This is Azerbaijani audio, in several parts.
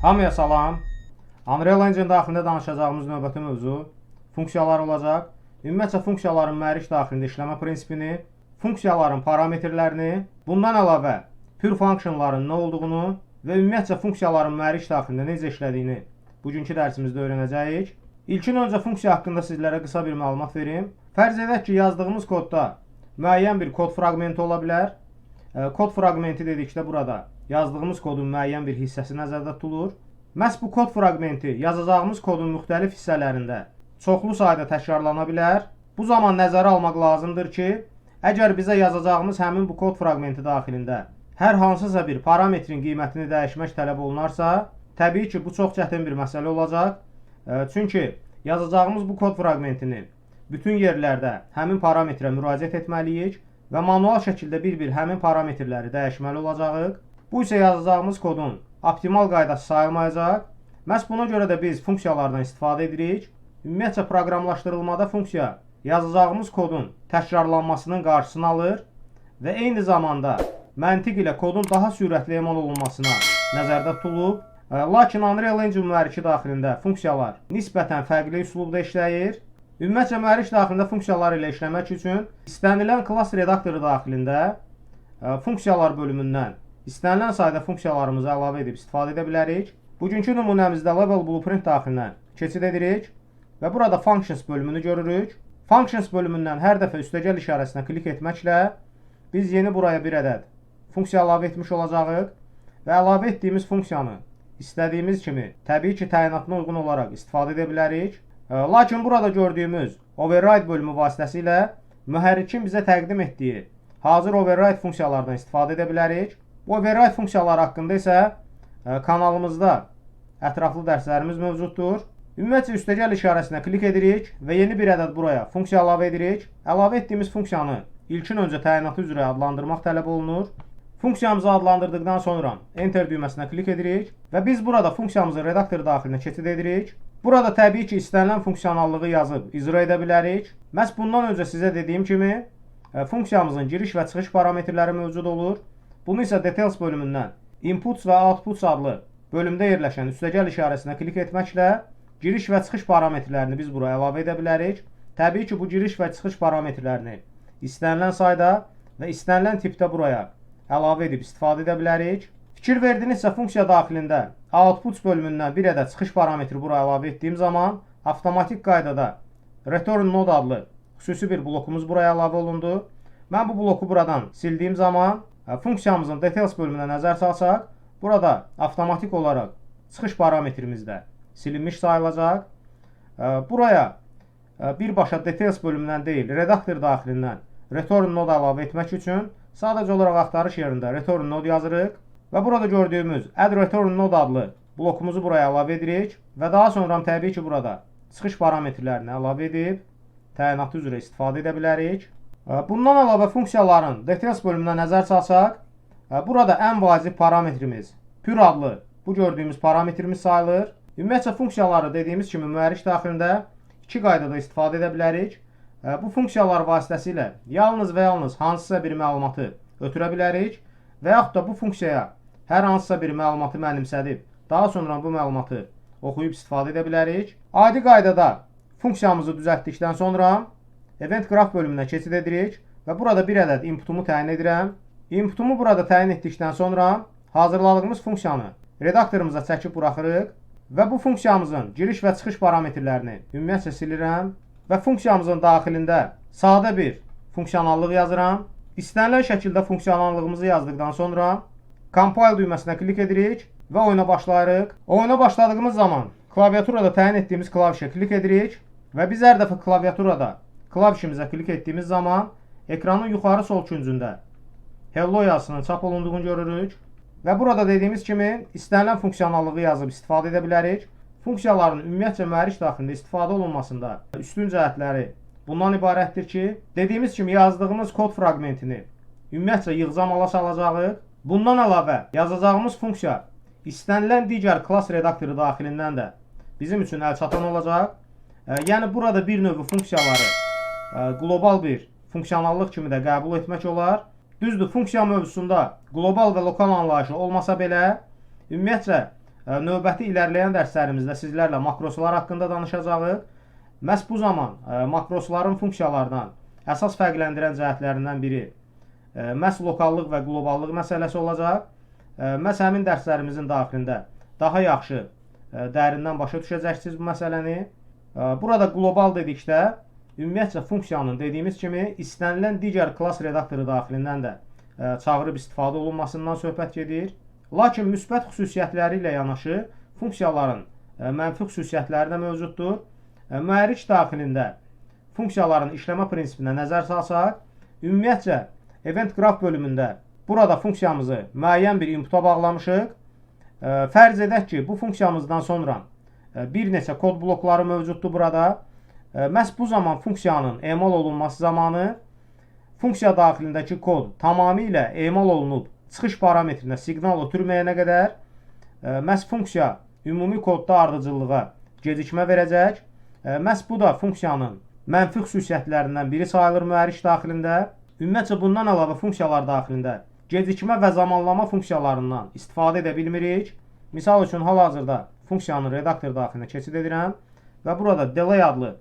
Hamıya salam. Unreal Engine daxilində danışacağımız növbəti mövzu funksiyalar olacaq. Ümumiyyətcə funksiyaların mühərrik daxilində işləmə prinsipini, funksiyaların parametrlərini, bundan əlavə pure functionların nə olduğunu və ümumiyyətcə funksiyaların mühərrik daxilində necə işlədiyini bugünkü dərsimizdə öyrənəcəyik. İlkin öncə funksiya haqqında sizlərə qısa bir məlumat verim. Fərz edək ki, yazdığımız kodda müəyyən bir kod fraqmenti ola bilər. Kod fraqmenti dedikdə burada yazdığımız kodun müəyyən bir hissəsi nəzərdə tutulur. Məhz bu kod fraqmenti yazacağımız kodun müxtəlif hissələrində çoxlu sayda təkrarlana bilər. Bu zaman nəzərə almaq lazımdır ki, əgər bizə yazacağımız həmin bu kod fraqmenti daxilində hər hansısa bir parametrin qiymətini dəyişmək tələb olunarsa, təbii ki, bu çox çətin bir məsələ olacaq. Çünki yazacağımız bu kod fraqmentini bütün yerlərdə həmin parametrə müraciət etməliyik və manual şəkildə bir-bir həmin parametrləri dəyişməli olacağıq. Bu isə yazacağımız kodun optimal qaydası sayılmayacaq. Məhz buna görə də biz funksiyalardan istifadə edirik. Ümumiyyətcə proqramlaşdırılmada funksiya yazacağımız kodun təkrarlanmasının qarşısını alır və eyni zamanda məntiq ilə kodun daha sürətli emal olunmasına nəzərdə tutulub. Lakin Unreal Engine mühərriki daxilində funksiyalar nisbətən fərqli üslubda işləyir. Ümumiyyətcə mühərrik daxilində funksiyalar ilə işləmək üçün istənilən class redaktoru daxilində funksiyalar bölümündən istənilən sayda funksiyalarımızı əlavə edib istifadə edə bilərik. Bugünkü nümunəmizdə Level Blueprint daxilindən keçid edirik və burada Functions bölümünü görürük. Functions bölümündən hər dəfə üstəgəl işarəsinə klik etməklə biz yeni buraya bir ədəd funksiya əlavə etmiş olacağıq və əlavə etdiyimiz funksiyanı istədiyimiz kimi, təbii ki, təyinatına uyğun olaraq istifadə edə bilərik. Lakin burada gördüyümüz override bölümü vasitəsilə mühərrikin bizə təqdim etdiyi hazır override funksiyalardan istifadə edə bilərik. Bu override funksiyaları haqqında isə kanalımızda ətraflı dərslərimiz mövcuddur. Ümumiyyətcə üstəgəl işarəsinə klik edirik və yeni bir ədəd buraya funksiya əlavə edirik. Əlavə etdiyimiz funksiyanı ilkin öncə təyinatı üzrə adlandırmaq tələb olunur. Funksiyamızı adlandırdıqdan sonra Enter düyməsinə klik edirik və biz burada funksiyamızı redaktor daxilinə keçid edirik. Burada təbii ki, istənilən funksionallığı yazıb icra edə bilərik. Məhz bundan öncə sizə dediyim kimi, funksiyamızın giriş və çıxış parametrləri mövcud olur. Bunu isə Details bölümündən Inputs və Outputs adlı bölümdə yerləşən üstəgəl işarəsinə klik etməklə giriş və çıxış parametrlərini biz bura əlavə edə bilərik. Təbii ki, bu giriş və çıxış parametrlərini istənilən sayda və istənilən tipdə buraya əlavə edib istifadə edə bilərik. Fikir verdinizsə, funksiya daxilində Outputs bölümündən bir ədəd çıxış parametri bura əlavə etdiyim zaman avtomatik qaydada Return Node adlı xüsusi bir blokumuz buraya əlavə olundu. Mən bu bloku buradan sildiyim zaman funksiyamızın Details bölümünə nəzər salsaq, burada avtomatik olaraq çıxış parametrimiz də silinmiş sayılacaq. Buraya birbaşa Details bölümündən deyil, redaktor daxilindən Return Node əlavə etmək üçün sadəcə olaraq axtarış yerində Return Node yazırıq və burada gördüyümüz Add Return Node adlı blokumuzu buraya əlavə edirik və daha sonra təbii ki, burada çıxış parametrlərini əlavə edib təyinatı üzrə istifadə edə bilərik. Bundan əlavə funksiyaların Details bölümünə nəzər salsaq, burada ən vacib parametrimiz pure adlı bu gördüyümüz parametrimiz sayılır. Ümumiyyətcə funksiyaları dediyimiz kimi mühərrik daxilində iki qaydada istifadə edə bilərik. Bu funksiyalar vasitəsilə yalnız və yalnız hansısa bir məlumatı ötürə bilərik və yaxud da bu funksiyaya hər hansısa bir məlumatı mənimsədib, daha sonra bu məlumatı oxuyub istifadə edə bilərik. Adi qaydada funksiyamızı düzəltdikdən sonra Event Graph bölümünə keçid edirik və burada bir ədəd inputumu təyin edirəm. Inputumu burada təyin etdikdən sonra hazırladığımız funksiyanı redaktorumuza çəkib buraxırıq və bu funksiyamızın giriş və çıxış parametrlərini ümumiyyətcə silirəm və funksiyamızın daxilində sadə bir funksionallıq yazıram. İstənilən şəkildə funksionallığımızı yazdıqdan sonra Compile düyməsinə klik edirik və oyuna başlayırıq. Oyuna başladığımız zaman klaviaturada təyin etdiyimiz klavişə klik edirik və biz hər dəfə klaviaturada klavişimizə klik etdiyimiz zaman ekranın yuxarı sol küncündə Hello yazısının çap olunduğunu görürük. Və burada dediyimiz kimi istənilən funksionallığı yazıb istifadə edə bilərik. Funksiyaların ümumiyyətcə mühərrik daxilində istifadə olunmasında üstün cəhətləri bundan ibarətdir ki, dediyimiz kimi yazdığımız kod fraqmentini ümumiyyətcə yığcam hala salacağıq. Bundan əlavə yazacağımız funksiya istənilən digər class redaktoru daxilindən də bizim üçün əlçatan olacaq. Yəni burada bir növ funksiyaları qlobal bir funksionallıq kimi də qəbul etmək olar. Düzdür, funksiya mövzusunda qlobal və lokal anlayışı olmasa belə, ümumiyyətcə Növbəti irəliləyən dərslərimizdə sizlərlə makroslar haqqında danışacağıq. Məhz bu zaman makrosların funksiyalardan əsas fərqləndirən cəhətlərindən biri məhz lokallıq və qloballıq məsələsi olacaq. Məhz həmin dərslərimizin daxilində daha yaxşı dərindən başa düşəcəksiniz bu məsələni. Burada qlobal dedikdə ümumiyyətcə funksiyanın dediyimiz kimi istənilən digər klass redaktoru daxilindən də çağırıb istifadə olunmasından söhbət gedir. Lakin müsbət xüsusiyyətləri ilə yanaşı funksiyaların mənfi xüsusiyyətləri də mövcuddur. Mühərrik daxilində funksiyaların işləmə prinsipinə nəzər salsaq, ümumiyyətcə Event Graph bölümündə burada funksiyamızı müəyyən bir inputa bağlamışıq. Fərz edək ki, bu funksiyamızdan sonra bir neçə kod blokları mövcuddur burada. Məhz bu zaman funksiyanın emal olunması zamanı funksiya daxilindəki kod tamamilə emal olunub çıxış parametrinə siqnal ötürməyənə qədər məhz funksiya ümumi kodda ardıcıllığa gecikmə verəcək. Məhz bu da funksiyanın mənfi xüsusiyyətlərindən biri sayılır mühərrik daxilində. Ümumiyyətcə bundan əlavə funksiyalar daxilində gecikmə və zamanlama funksiyalarından istifadə edə bilmirik. Misal üçün hal-hazırda funksiyanın redaktor daxilinə keçid edirəm və burada delay adlı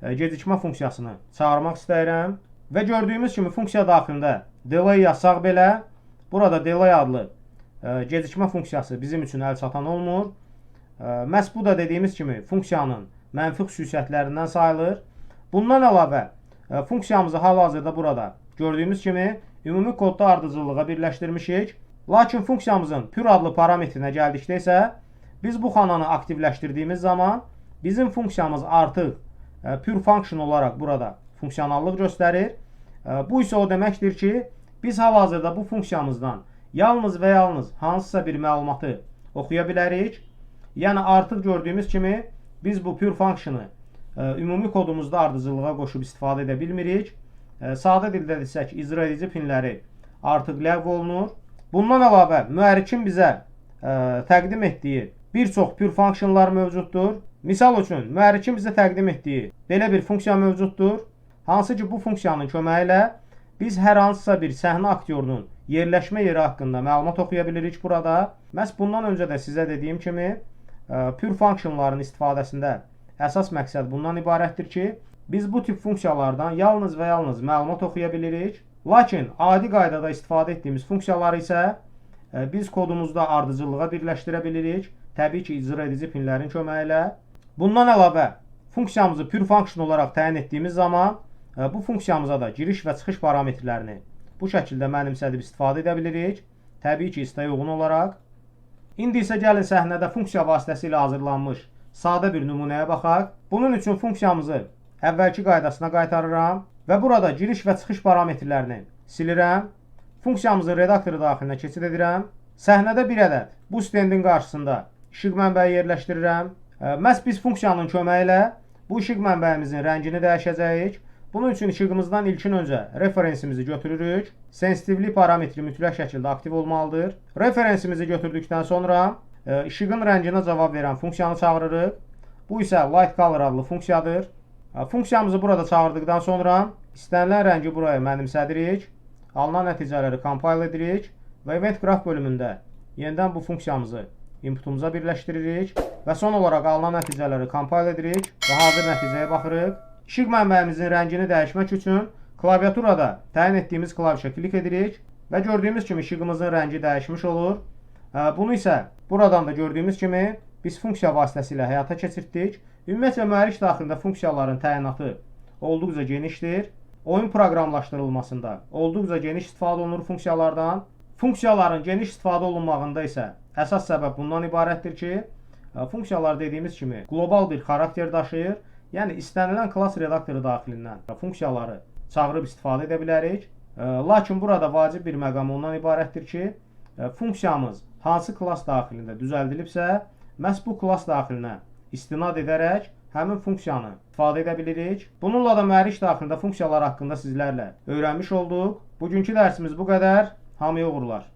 gecikmə funksiyasını çağırmaq istəyirəm. Və gördüyümüz kimi funksiya daxilində delay yazsaq belə burada delay adlı gecikmə funksiyası bizim üçün əl çatan olmur. Məhz bu da dediyimiz kimi funksiyanın mənfi xüsusiyyətlərindən sayılır. Bundan əlavə funksiyamızı hal-hazırda burada gördüyümüz kimi ümumi kodda ardıcıllığa birləşdirmişik. Lakin funksiyamızın pure adlı parametrinə gəldikdə isə biz bu xananı aktivləşdirdiyimiz zaman bizim funksiyamız artıq pure function olaraq burada funksionallıq göstərir. Bu isə o deməkdir ki, biz hal-hazırda bu funksiyamızdan yalnız və yalnız hansısa bir məlumatı oxuya bilərik. Yəni artıq gördüyümüz kimi biz bu pure function'ı ümumi kodumuzda ardıcıllığa qoşub istifadə edə bilmirik. Sadə dildə desək, icra edici pinləri artıq ləğv olunur. Bundan əlavə mühərrikin bizə təqdim etdiyi bir çox pure functionlar mövcuddur. Misal üçün, mühərrikin bizə təqdim etdiyi belə bir funksiya mövcuddur. Hansı ki, bu funksiyanın köməyi ilə biz hər hansısa bir səhnə aktyorunun yerləşmə yeri haqqında məlumat oxuya bilirik burada. Məhz bundan öncə də sizə dediyim kimi, pure functionların istifadəsində əsas məqsəd bundan ibarətdir ki, biz bu tip funksiyalardan yalnız və yalnız məlumat oxuya bilirik. Lakin adi qaydada istifadə etdiyimiz funksiyaları isə biz kodumuzda ardıcıllığa birləşdirə bilirik. Təbii ki, icra edici pinlərin köməyi ilə. Bundan əlavə funksiyamızı pure function olaraq təyin etdiyimiz zaman bu funksiyamıza da giriş və çıxış parametrlərini bu şəkildə mənimsədib istifadə edə bilirik. Təbii ki, istəyə uyğun olaraq. İndi isə gəlin səhnədə funksiya vasitəsilə hazırlanmış sadə bir nümunəyə baxaq. Bunun üçün funksiyamızı əvvəlki qaydasına qaytarıram və burada giriş və çıxış parametrlərini silirəm. Funksiyamızın redaktoru daxilinə keçid edirəm. Səhnədə bir ədəd bu stendin qarşısında işıq mənbəyi yerləşdirirəm. Məhz biz funksiyanın köməyi ilə bu işıq mənbəyimizin rəngini dəyişəcəyik. Bunun üçün işığımızdan ilkin öncə referensimizi götürürük. Sensitivlik parametri mütləq şəkildə aktiv olmalıdır. Referensimizi götürdükdən sonra işığın rənginə cavab verən funksiyanı çağırırıq. Bu isə light color adlı funksiyadır. Funksiyamızı burada çağırdıqdan sonra istənilən rəngi buraya mənimsədirik. Alınan nəticələri compile edirik və Event Graph bölümündə yenidən bu funksiyamızı inputumuza birləşdiririk və son olaraq alınan nəticələri compile edirik və hazır nəticəyə baxırıq. İşıq mənbəyimizin rəngini dəyişmək üçün klaviaturada təyin etdiyimiz klavişə klik edirik və gördüyümüz kimi işığımızın rəngi dəyişmiş olur. Bunu isə buradan da gördüyümüz kimi biz funksiya vasitəsilə həyata keçirtdik. Ümumiyyətlə mühərrik daxilində funksiyaların təyinatı olduqca genişdir. Oyun proqramlaşdırılmasında olduqca geniş istifadə olunur funksiyalardan. Funksiyaların geniş istifadə olunmağında isə əsas səbəb bundan ibarətdir ki, funksiyalar dediyimiz kimi qlobal bir xarakter daşıyır. Yəni istənilən klass redaktoru daxilindən funksiyaları çağırıb istifadə edə bilərik. Lakin burada vacib bir məqam ondan ibarətdir ki, funksiyamız hansı klass daxilində düzəldilibsə, məhz bu klass daxilinə istinad edərək həmin funksiyanı istifadə edə bilirik. Bununla da mühərrik daxilində funksiyalar haqqında sizlərlə öyrənmiş olduq. Bugünkü dərsimiz bu qədər. Hamıya uğurlar.